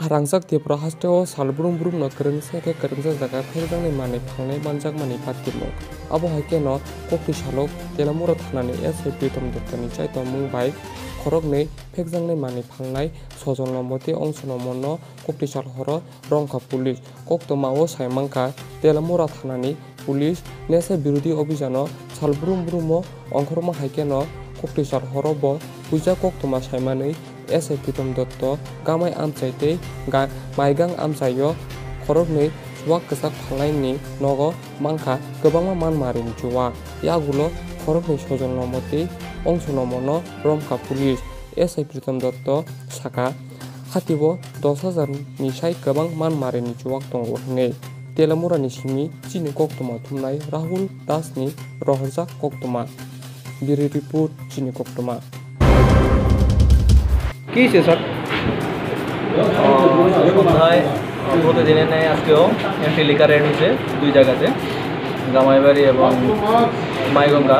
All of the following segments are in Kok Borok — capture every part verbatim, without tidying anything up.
Rangchak Tripura hasteo sal brum brumno kwrwngsa khe kwrwngsa jaga phekjaknai manwi phangnai manjakmani patimung. Abo hai kheno koktwi salo Telamura thanani S I Pritom Dottoni chaitomung bai khoroknwi phekjaknai manwi phangnai Sojol Nomo tei Ongso Nomono koktwi sal horo romkha police. Koktwmao sai mankha Telamura thanani police nesa birodhi obhijano sal brum brumo ongkhorma hai kheno koktwi sal horo bo puisa koktwma saimanwi S I Pritom Dotto gamai amchai tei ga-, maigang amchaio khoroknwi chuwak kwchak phalnaini nogo mankha kwbangma manmarini chuwak. Yagulo khoroknwi Sojol Nomo tei Ongso Nomono romkha police. S I Pritom Dotto sakha, hatibo dos hajar ni sai kwbang manmarini chuwak tongo hwnwi. Telamurani simi chini koktwma thumnai Rahul Dasni rohorjak koktwma. Bureau Report, chini koktwma. কি হয়েছে স্যার? আহ, সন্ধ্যায় প্রতিদিনের ন্যায় আজকেও anti liquor red হয়েছে দুই জায়গাতে, গামাইবাড়ি এবং মাইগঙ্গা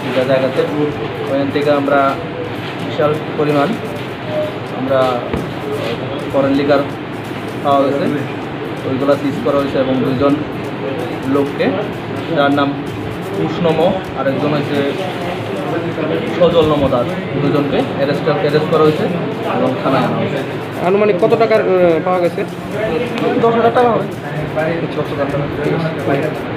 দুইটা জায়গাতে। ওখান থেকে আমরা বিশাল পরিমাণ আমরা ফরেন লিকার পাওয়া গেছে, ওইগুলা সিজ করা হয়েছে এবং দুইজন লোককে, যার নাম কুশ নম, আরেকজন হচ্ছে সজল নম দাস, দুজনকে অ্যারেস্ট, অ্যারেস্ট করা হয়েছে এবং থানায় আনা হয়েছে। আনুমানিক কত টাকার, আহ, পাওয়া গেছে? দশ হাজার টাকা হবে। আচ্ছা, আচ্ছা, আচ্ছা, ঠিক আছে।